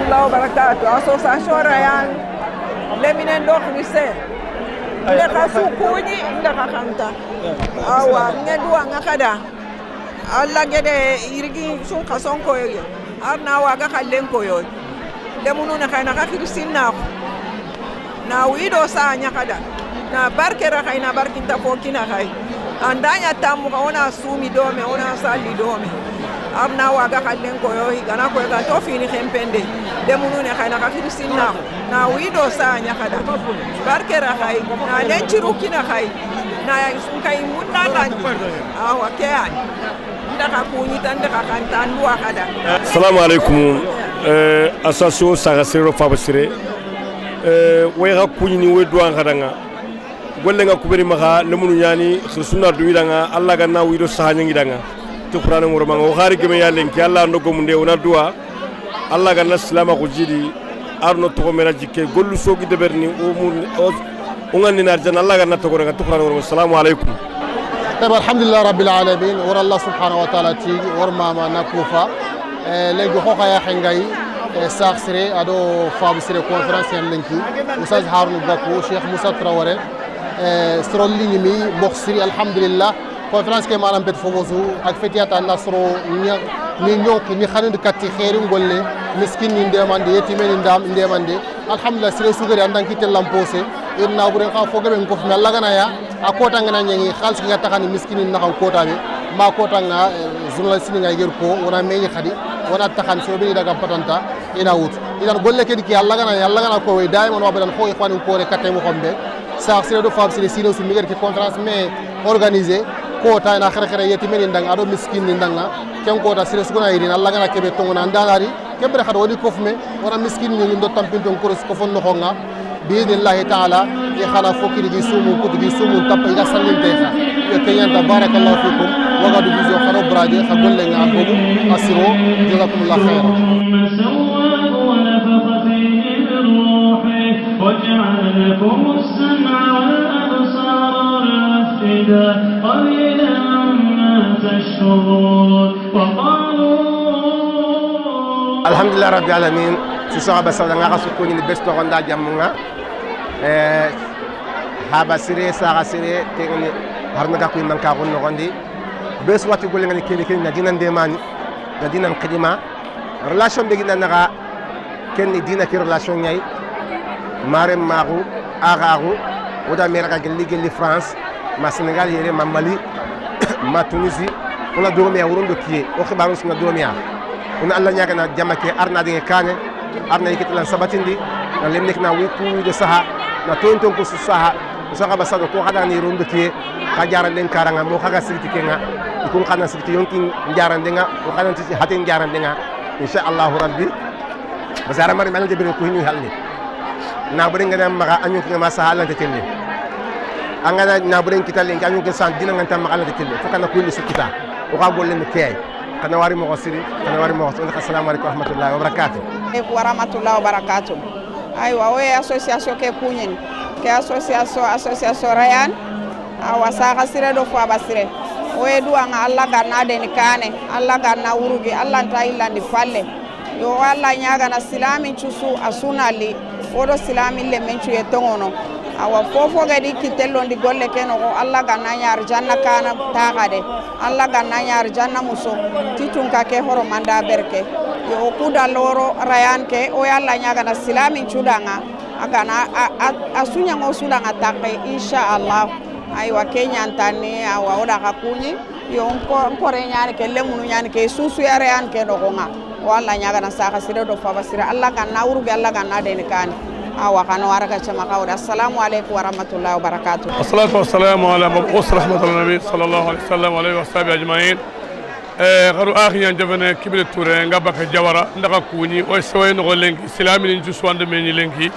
Warahmatullahi wabarakatuh. Association Rayan leminen do khrise nde xa sukuñi nde xa xanta awa nge duwanga xada alla gede yirigi sun xa sonkoyoge arna waga xallen koyoy lemunu ne xay naxa xirisin naxu na wido saña xada na barkera xay na barkinta fo kina xay andaña tamuxa wona sumi dome wona salli dome arna waga xallen koyo higana koyo ga to fini xempende lemunu ne xay naxa xirisin naxu na wido saña xada barkera xay na lenciru kina xay na sunkay munna lan awa ke an ndaxa kuñita ndaxa xanta nduwa xada. Assalamu alaikum. Association Saga Sire Faba Sire way xa kuñini way duwan xadanga gollenga kuberi maxa lemunu ñani khirsuna duwidanga alla ganna wido sahañangidanga ti qur'ana ngoromanga o xari geme ya lenki alla ndo gomunde wona duwa alla ganna silama ko jidi arno toxomera jikke gollu sogi deberni o mu o ngandi nar janna alla ganna togorenga ti qur'ana ngoroma. Assalamu alaikum. طيب الحمد لله رب العالمين ور الله سبحانه وتعالى تي ور ماما نكوفا lenki xoxa ya xengay saax sire ado faabu sire conférence yan lenki Oustaz Harouna Gakou Cheikh Moussa Traoré soro ligne mi bokh siri alhamdulillah conférence ke manam pet fofosu ak fetiyata nasro ni ñonki ni xanundu katti xeeri ngolle miskin ni ndemande yetime ni ndam ndemande alhamdulillah sire sugari andan kitel lampose irna buren xa fogabe ngofme Allah gana ya a kota ngana ñangi xaalis ki nga taxani miskin ni naxaw kota be ma kota nga journaliste ni nga ger ko wona meñi xadi wona taxan so be daga patanta ina wut idan golle ke ki Allah gana Allah gana ko we dayman wa badan xo ikhwani ko re katte mo xombe saax sire do fab sire sire su miger ki conférence mais organisé kota ina xere xere yeti men ndang ado miskin ni ndanga ken kota sire suguna irin Allah gana kebe tongona ndanari kebe xad woni kofme wona miskin ni ndo tampinton ko ko fon noxonga biidnillahi taala i xana fokiri gi sumu kutu gi sumu tap iga sallinte xa yo kenyanta barakallahu fikum Wagadu Vision xaro braje xa golle nga gogu asiro jazakumullah khairan. وجعل لكم السمع والأبصار والأفئدة قليلا ما تشكرون. وقالوا الحمد لله رب العالمين سوسا بسا nga sukuni ni besto ronda jamunga haba sire saga sire kengani harna ga kuy manka gon nogondi bes wati golle ngani keni keni na dinan demani na dinan qidima relation be gina naga kenni dina ki relation ñay mare maxu axaxu woda meraga gelli gelli France ma Sénégal yere ma Mali ma Tunisie ona doomiya wurondo kiye o xibaru suna doomiya ona Allah ñagana jamma ke arna dinge kane arna yikitlan sabatindi na lemnek na wiku de saha na tonton ko saha saha basado ko xada ni rondo kiye ka jaranden karanga mo xaga sirti kenga ikun xana sirti yonkin jarandenga o xana ti haten jarandenga insha Allah rabbi basara mari manal de ko hinu halni na buren ngana maga anyu ki ma saha Allah te telle angana na buren kitale anyu ki san dina nganta maga Allah te telle fokana ko ni sukita o ka golle no kay kana wari mo siri kana wari mo assalamu alaikum warahmatullahi wabarakatuh. Wa rahmatullahi wabarakatuh. Aywa o association ke kunyin ke association Rayan awa saga sire do fo abasire o e duwa nga Allah ganna den kane Allah ganna wurugi Allah ta illandi falle yo Allah nyaga na silami chusu asunali odo silami le menchu ye tongono awa fofo gadi kitellondi golle keno ko Allah ganna nyaar janna kana taxade Allah ganna nyaar janna muso titunka ke horo manda berke yo kuda loro Rayan ke o Allah nyaga na silami chudanga agana asunya ngo sudanga takke insha Allah aywa kenya antani awa oda kakunyi yo nkore nyaani ke lemunu nyaani ke susu ya Rayan ke no gonga walla nyaga na saka sire do fa basira Allah ganna wuruge Allah ganna den kan awa kano waraka chama kawda. Assalamu alaikum warahmatullahi wabarakatuh. Assalatu wassalamu ala mab'us rahmatul nabi sallallahu alaihi wasallam wa alihi washabi ajma'in. Garu akhi yan jabane kibile toure nga baka jawara ndaka kuñi o soy no lenki silami ni juswande men lenki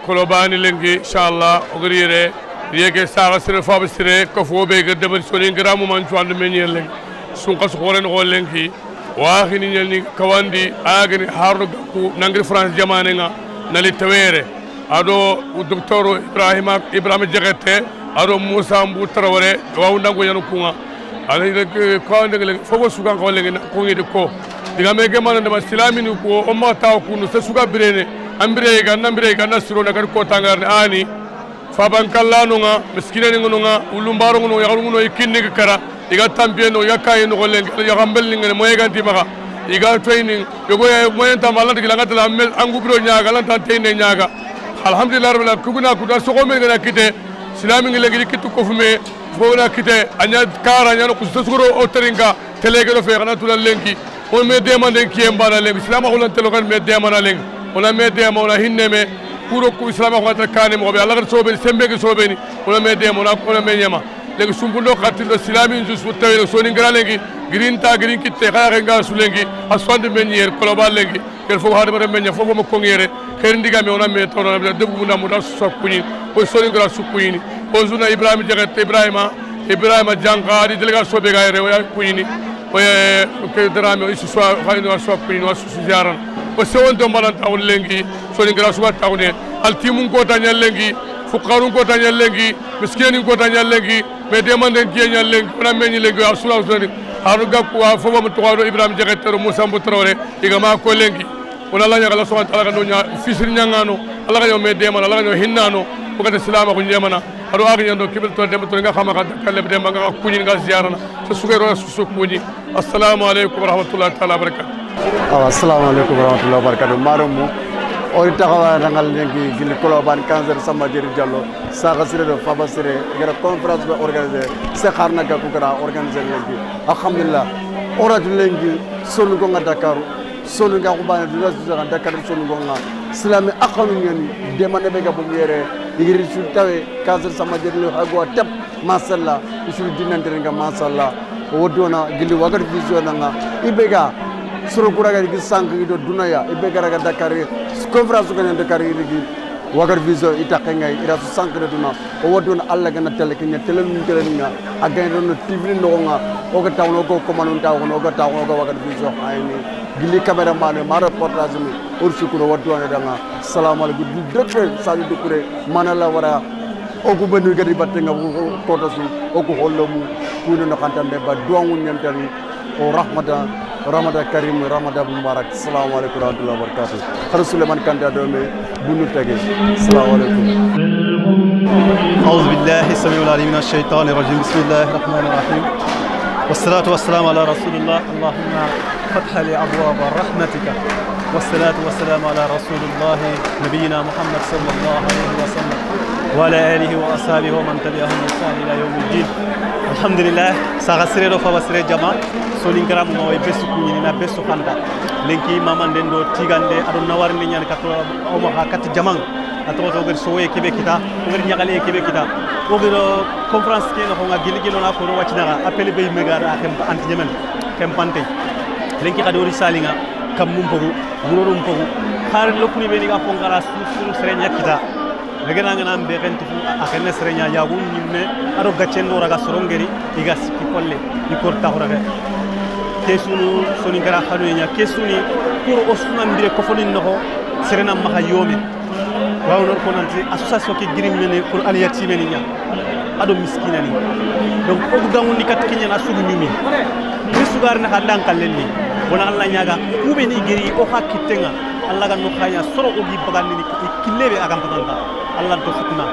kolobani lenki inshallah ogirire yeke sara sire fa basire ko fo be ga debar soni ngramu man juwande men lenki sun kasu xoren go lenki waaxini ñani kawandi agani harno gakku nangri France jamane nga nali tawere ado docteur Ibrahima Diakhaté ado Moussa Mbou Traoré wawu ndango yanu kunga ala kawandi le fogo sukan ko le ko ngi ko Diga me ke mana ndema silamini ko o ma taw kunu se suga birene ambire ga nambire ga na siro na kar ko tangar ani faban kallano nga miskina ni nga ulumbaro ngono ya ngono ikinni kara iga tampien no ya kay no len ya gambel ni moy ganti maka iga training yogo ya moyen tam Allah digila ngatala mel angubro nyaaga lan tan tene nyaaga alhamdulillah rabbil alamin kuguna kuda sogo me gana kite silami ngi legi kitu ko fume fo na kite anya kara anya no kusosoro o teringa telege do fe kana tula lenki on me demande ki embana lenki silama ko lan telogan me demana lenki ona me dema ona hinne me kuro ku islama ko ta kane mo be Allah gar sobe sembe ke sobe ni ona me dema ona ona me nyama lenki sumbundo khatildo silami nju su tawelo soni ngara lenki green ta green kitte khaya nga su lenki aswande men yer koloba lenki kel fo hade bare men fo mo kongere kher ndiga me ona me tawna be debu na mo da sokuni o soni ngara sukuni o zuna Ibrahima jagat Ibrahima Janka di délégation be gaire o ya kunini o ke drame o isu so khayno so kunini o su ziaran o sewon do mbalan tawon lengi soni ngara suba tawne altimun ko ta nyal lengi fuqarun ko ta nyal lengi miskinin ko ta nyal lengi me demande ki nyal lengi ona me ni lengi asula usani haru gakku wa fo mo to Ibrahima jagat Moussa Mbo Traoré iga ma ko lengi wala la nyaga la subhanahu wa ta'ala no nya fisir nyangano ala ga me demana ala ga hinnano ko kata silama ko nyemana ado ak nyando kibel to dem to nga xama ka kalle dem nga kuñi nga ziarana so sugero so kuñi. Assalamu alaykum wa rahmatullahi ta'ala barakatuh. Assalamu alaykum wa rahmatullahi wa barakatuh. Marumu ori taxawa rangal lenki gili Colobane Cancer Samba Diéry Diallo Sakha Siré do Faba Siré gara conférence be organiser se xarna ga ku gara organiser lenki alhamdulillah oratu lenki sonu ko nga Dakar sonu nga ko bana du rasu ga Dakar sonu ko nga silami akanu ngani demande be ga bu yere igiri su tawe Cancer Samba Diéry lo hago tep masalla isu dinantere nga masalla wodona gili wagar vision nga ibega soro kuraga gi sank gi do dunaya ibega raga Dakar conférence ko nyande Dakar gi wagar vision itake ngay ira su sank de duna o wodona alla gana tele kinya tele min tele nga agay no TV no nga o ga tawno ko komanu tawno o ga tawno o ga wagar vision ayni gili cameraman ma reportage mi or sukuro wodona danga assalamu alaykum directeur Saliou Doucouré manala wara oku benu gadi batte nga kota su oku hollomu kuno no kantande ba duwangu nyantani o rahmata Ramadan Karim, Ramadan Mubarak. Assalamu alaikum warahmatullahi wabarakatuh. Khar Suleiman Kanta dome bunu tege. Assalamu alaikum. أعوذ بالله السميع العليم من الشيطان الرجيم. بسم الله الرحمن الرحيم. والصلاة والسلام على رسول الله. اللهم فتح لي أبواب رحمتك. والصلاة والسلام على رسول الله نبينا محمد صلى الله عليه وسلم وعلى آله وأصحابه ومن تبعهم بإحسان إلى يوم الدين. الحمد لله. Sakha Siré do Faba Siré jama soninkara mo way besu kuñini na besu khanta lenki mamande ndo tigande ado nawarni ñaan kato o ma kat jamang ato to gor sowe kebe kita o gor ñagale kebe kita o gor conférence ke no nga gili gilo na ko wacina appel be megara akem anti ñemen kem pante lenki khadori salinga kam mum pogu murorum pogu har lokuni be ni ga fongara su sere ñakita regena ngana be xen tufu akene sere nya yagu ñimme ado gaccen do raga sorongeri iga sikki kolle ikor taxurake kesunu soninkara xanu nya kesuni pour osuna mbire kofonin noxo serena maxa yome wawnor ko nanti association ke girim mene pour aliyatime ni nya ado miskina ni donc ogu gangundi kat kinya na sugu ñumi ni sugar na xandan kallen ni wona alla ñaga kube ni geri o xa kittenga alla ga no xaya soro ogi bagandi ni killebe agam patanta alla to fitna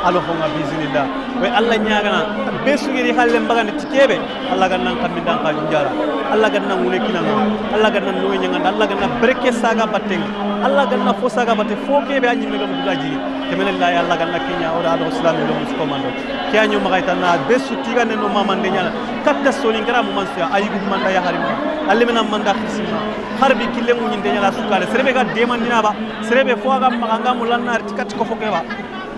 alo honga bizinillah we alla ñaga na be sugiri halle bagandi tikebe alla ga nan kammi dan ka junjara alla ga nan ngune kinanga alla ga nan noy ñanga alla ga na breke saga battenga alla ga na fo saga batte fo kebe anyi mega mu gaji temene la alla ga na kinya ora ado islam lo mus komando ke anyo magayta na be su tigane no mamande ñana katta sonin kara mu mansuya ayigu manda ya harima alle mena manda khisima harbi kille mu ñinde ñala sukale serebe ga demandina ba serebe fo ga maganga mu lanna arti kat ko foke ba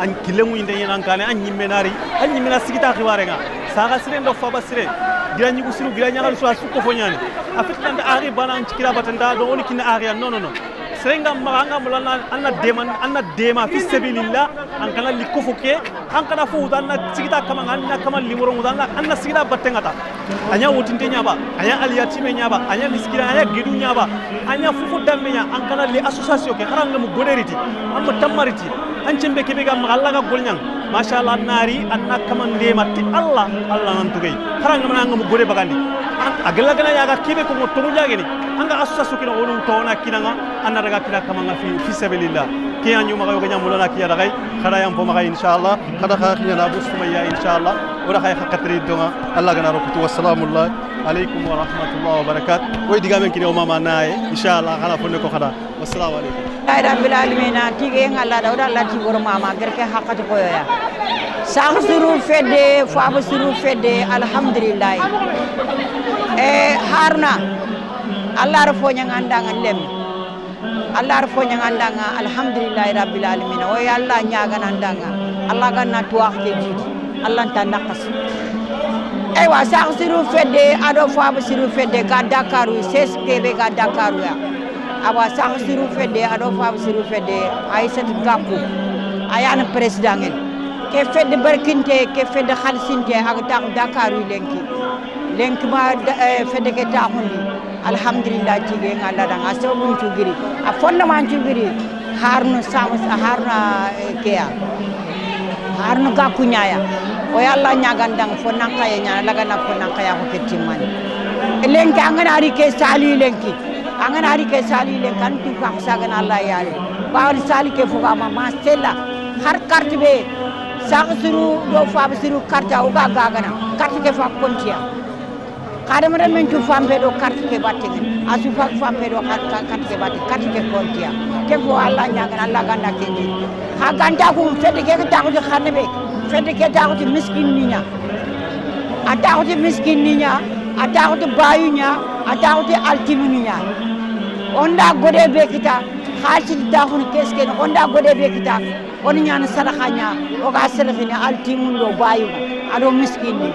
an kille mu ñinde ñana kane an ñimme nari an ñimme na sigita xibare nga Sakha Siré ndo Faba Siré gira ñigu siru gira ñagal su asu ko fo ñani afit tan ari bana an cikira batanda do oni kinna ari non non non serenga maganga mulana anna deman anna dema fi sabilillah an kana likofoke an kana fo udanna sigita kama anna kama limoro udanna anna sigita battengata anya wotinte nyaba anya aliyatime nyaba anya miskina anya gedu nyaba anya fufu damme nya an kana li association ke haranga mu goderiti amma tamariti an cembe kebe ga magalla ga golnyang mashallah nari anna kama ndema ti Allah Allah nan tugay haranga mananga mu gode bagandi A gana yaga kebe ko to jageni anga association kina onu tawna kinanga anna daga kina kamanga fi sabilillah ke anyu maga yoga nyamulona ki daga khada yam fo maga inshallah khada kha khina Abu Sumayya inshallah wala khay khakatri donga Allah gana rokutu wassalamu alaykum wa rahmatullahi wa barakatuh way diga men kini o mama naye inshallah khala fonne ko khada wassalamu alaykum ay rabbil alamin tige ngalla dawda Allah ti gor mama gerke hakati ko ya sang suru fedde faaba suru fedde alhamdulillah harna Allah ra fonya ngandanga lem Allah ra fonya ngandanga alhamdulillah rabbil alamin o ya Allah nyaga nandanga Allah ganna tuwax ke jidi Allah ta naqas aywa sang suru fedde ado faaba suru fedde ga Dakaru CSPB ga Dakaru ya awa sang suru fedde ado faaba suru fedde Aïssatou Gakou ayana président ngel ke fedde barkinte ke fedde khalisinte ak tax Dakaru lenki lenki ma fedde ke taxundi alhamdulillah tige ngalla danga sabun cugiri a fondement cugiri harno samus harna keya harno Gakou nyaaya o yalla nyagandang fo nankaya nyana laga na fo nankaya ko kettimani lenki angana ari ke sali lenki angana ari ke sali lenki an tu ka sagana Allah yaare baal sali ke fo ma ma sella har carte be sang suru do fa suru carte o ga gagana carte ke fa kontia kadam ren men tu fambe do carte ke batte asu fa fambe do carte ke batte carte ke kontia ke fo Allah nyagana Allah ganda ke ni ha ganda ko fedde ke ta ko xanne be fedde ke ta ko miskin ni nya ata ko miskin ni nya ata ko bayu nya ata ko altimi ni nya onda gode be kita xalsi ta ko keske onda gode be kita on ñaan sadaxa nya o ga sadaxini altimun do bayu ado miskin ni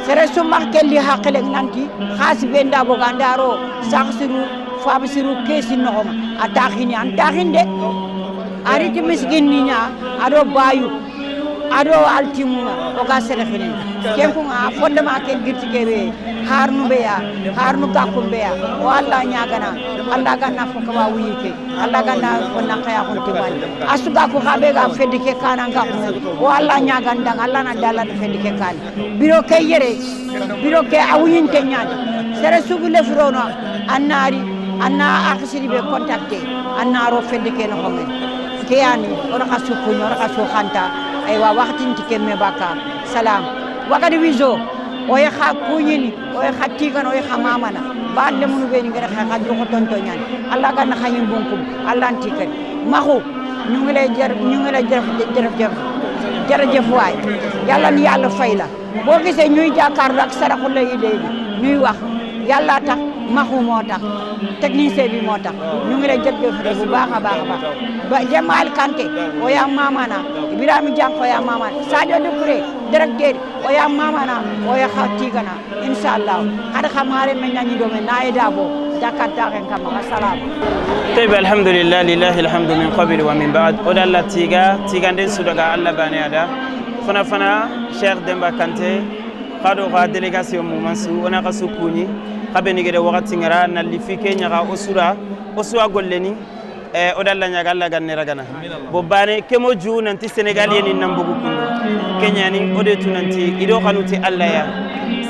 sere sumax kelli haqele nanti xaasi be nda boga ndaro sax siru faab siru kesi noxoma a taxini an taxin de ariti miskin ni nya ado bayu ado altimuna o ga sadaxini ken kunga fondement ke girti kebe harnu beya harnu Gakou beya o Allah ñagana Allah ganna fo ka wuyike Allah ganna fo nankaya ko timani asu Gakou xabe ga fedde ke kana Gakou o Allah ñagandang Allah na dala fedde ke kan biro ke yere biro ke awuyinte ñaani sere sugu le furono annari anna akhsiri be contacter annaro fedde ke no xongen ke yani ona xasu kuño ona xasu xanta aywa waxtin ti kemme baka salam wakadi wiso oye xa kuñini oye xa tigana oye xa mamana balle munu be ni ngara xa xa ko tonto ñaan Allah ganna xañim bonkum Allah anti kay maxu ñu ngi lay jër ñu ngi lay jërëjëf jërëjëf waay yàlla ni yàlla fay la boo gisee ñuy jàkkaarloo ak saraxu la yi léegi ñuy wax yàlla tax maxu moo tax technicien bi moo tax ñu ngi lay jërëjëf bu baax a baax a baax ba Jamal Kanté o ya mamana Ibrahima Dianko ya mamana Sadio Doucouré directeur o ya mamana o ya xa tigana inshallah xada xamare men ñani do men naye dabo Dakar taxen kam assalam. طيب الحمد لله لله الحمد من قبل ومن بعد oda Allah tiga tiganden sudaga Allah bane ada fana fana Cheikh Demba Kanté xado xa délégation mumansu ona xa sukuni xabe ni gede waxati ngara na lifi ke ñaxa o sura o suwa golleni oda Allah ñaga Allah ganne ragana bo bane kemo ju nanti Sénégal yeni nambugu kundu kenyani ode tu nanti ido xanuti Allah ya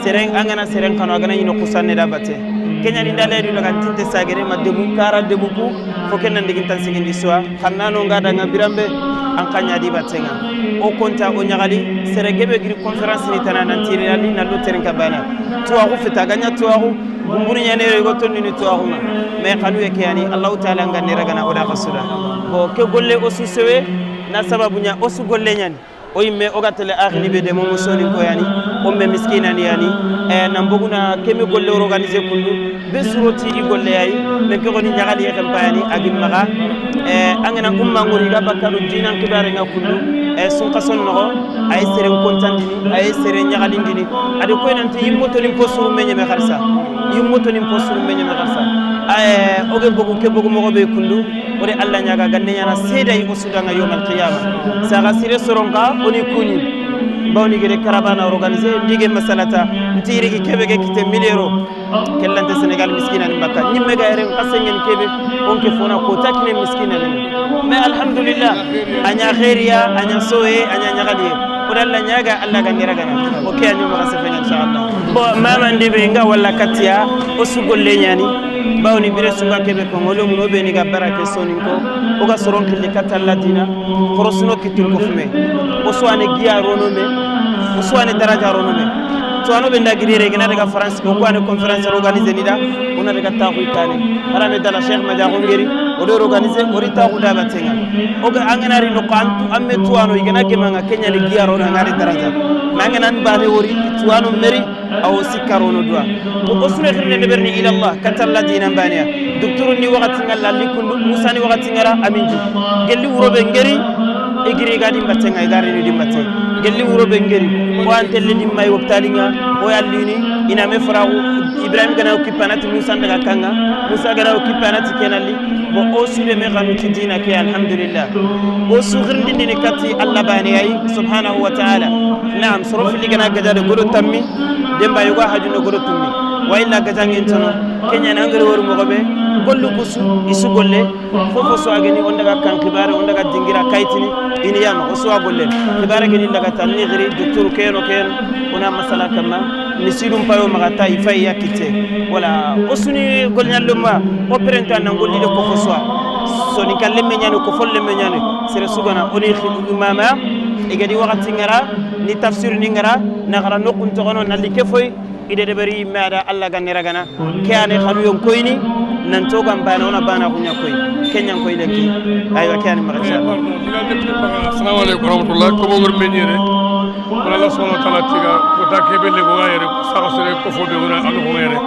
sereng angana sereng xano agana ñino xusanne da batte kenyani ndale du daga tinte sagere ma debu kara debu ku fo kenan digin tan singindi soa xannano ngada nga birambe an kanya di battenga o konta o nyagali serengebe giri conférence ni tana nanti ali na lo terenka bana tuwaxu fita ganya tuwaxu bumburu ñanere go tonni ni tuwaxu mais xanu ye keyani Allah ta'ala ngane ragana oda xasuda bo ke golle o susewe na sababu nya o su golle ñani o yimme o gatele akhini be de momo soni ko yani o me miskina ni yani nambuguna kemi golle organiser kundu be suroti i golle ay men ke goni nyagali ye xem payani agin maxa angana umma ngori ga bakkaru dinan kibare nga kundu sun kason noxo ay seren kontandini ay seren nyagalindini ade koy nanti yimmoto nim posuru meñe me xarsa yimmoto nim posuru meñe me xarsa oge bogu ke bogu moxo be kundu ore Allah nyaga ganne nyana seeday o sudanga yawmal qiyama saga sire soronka oni kuñi bawni gede caravane organisé ndige masalata ntirigi kebe ge kite milero kellante Sénégal miskina ni bakka ñimme ga eren xasengen kebe on ke fona ko takine miskina ni mais alhamdulillah anya khairiya anya soe anya ñagaliye O dalla nyaga Allah ga niragana o ke anyo ma sefe inshallah. Bo mama ndebe nga walla katiya o sugolle nyani bawni bire sunga kebe ko ngolo mun be ni ga barake sonin ko o ga soron kille katalla dina khorosuno kitul ko fume o suwane giya rono me o suwane daraja rono me to ano be ndagirere gina daga France ko ko ane conférence organiser ni da ona daga taxu itane harame dala Cheikh Madiakhou ngeri o do organiser ori taxu da batenga o ga anganari no qantu amme tuano igana gemanga kenya le giya rono ngari daraja manganan bane wori tuano meri aw sikkarono duwa o sura khirne ne berni ila Allah katalla dinan baniya docteur ni wakati ngalla likundu Musa ni wakati ngara aminju gelli wuro be ngeri igiri gadi mbatenga igari ni dimbate gelli wuro be ngeri o antelle dimmay woptalinga o yallini ina me farawu Ibrahim gana okipanati Musa ndaga kanga Musa gana okipanati kenalli bo o sule me xanu ti dina ke alhamdulillah o su xirndindi ni kati Allah bani ay subhanahu wa ta'ala. Naam soro fili gana gajade goro tammi demba yoga hajuno goro tummi wa illa gajangen tono kenya na ngari woru mogobe gollu kusu isu golle fofo so ageni on daga kan khibare on daga dingira kaytini ini yama o so golle khibare geni daga tan ni giri docteur keno keno ona masala kama ni sidum payo magata ifay yakite wala osuni gol nyalluma o prenta na golli de ko fo so ni kalle me nyani ko folle me nyani sere sugana oni mama igadi wakati ngara ni tafsir ni ngara na ngara nokun togono nalli kefoy ide de bari maada Allah ganira gana ke ane xanu yon koyni nan togan bana ona bana kunya koy kenyan koy lenki aywa ke ane ma inshallah. Assalamu alaykum warahmatullah ko bogor menyere wala Allah subhanahu wa ta'ala tiga ko takebe le go yere sa sere ko fo be wona anu ko yere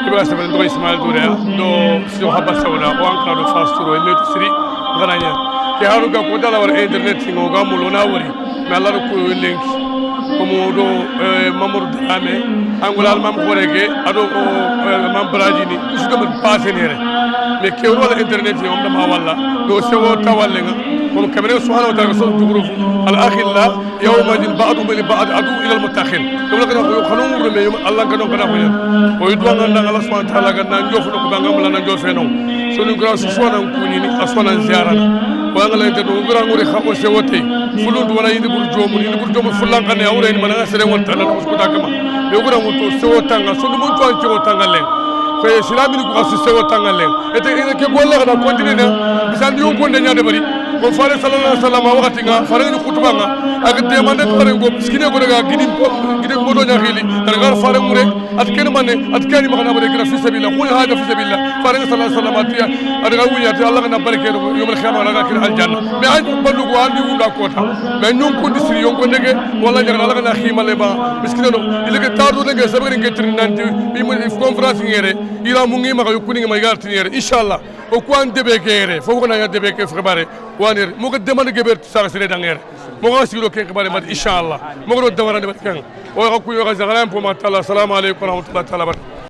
iba sa do Ismail Touré do si haba sawla o an ka do fasturo e metu siri gananya ke haru ga ko dala war internet ngo ga mulona wori me Allah ko lenki como do Mamour Dramé angol al mam khoreke ado ko mam brajini su ko passé nere mais ke wala internet yom dama walla do sewo tawalle nga comme kamere subhanahu wa ta'ala so tugurufu al akhilla yawma din ba'du li ba'd adu ila al muttaqin dum la ko xanu rume yum Allah ka don kana ko ya o yidwa nga Allah subhanahu wa ta'ala ga na njofu ko banga mala na njofe non so ni gra su sona ku ni asona ziara wa nga la internet ngura nguri xako sewote fulundu wala yindi bur jomu yindi bur jomu fulan kan ya wure ni mana sere won tan ko ko takama yo gura mo to sewotanga so dum to an sewotanga len ko islami ni ko su sewotanga len ete ina ke golle ga continue na bisan yo ko nyaade bari ko fare sallallahu alaihi wasallam wakati nga fare ni khutba nga ak demande fare go skine ko daga gidi gidi modo nya khili tan gar fare mure at ken mané at kani makana bare kira fi sabilillah qul hada fi sabilillah fare sallallahu alaihi wasallam atiya adaga wunya ti Allah na barke do yawm al-qiyamah la kira al-janna mais ay bandu ko andi wunda kota mais ñon ko distri yon ko ndege wala ñaga Allah na khimale ba miskine do ilege tardu ndege sabari ngetri nanti bi mo conférence ngere ira mu ngi maka yukuni ma igar tinere inshallah o ko an debe kere fo ko na debe ke xibare wanir mo ko demande geber sara sire dangere mo ko sigiro ken xibare mat inshallah mo ko do dawara de kan o ko ku yo ga zagalam po ma tala assalamu alaykum wa rahmatullahi ta'ala.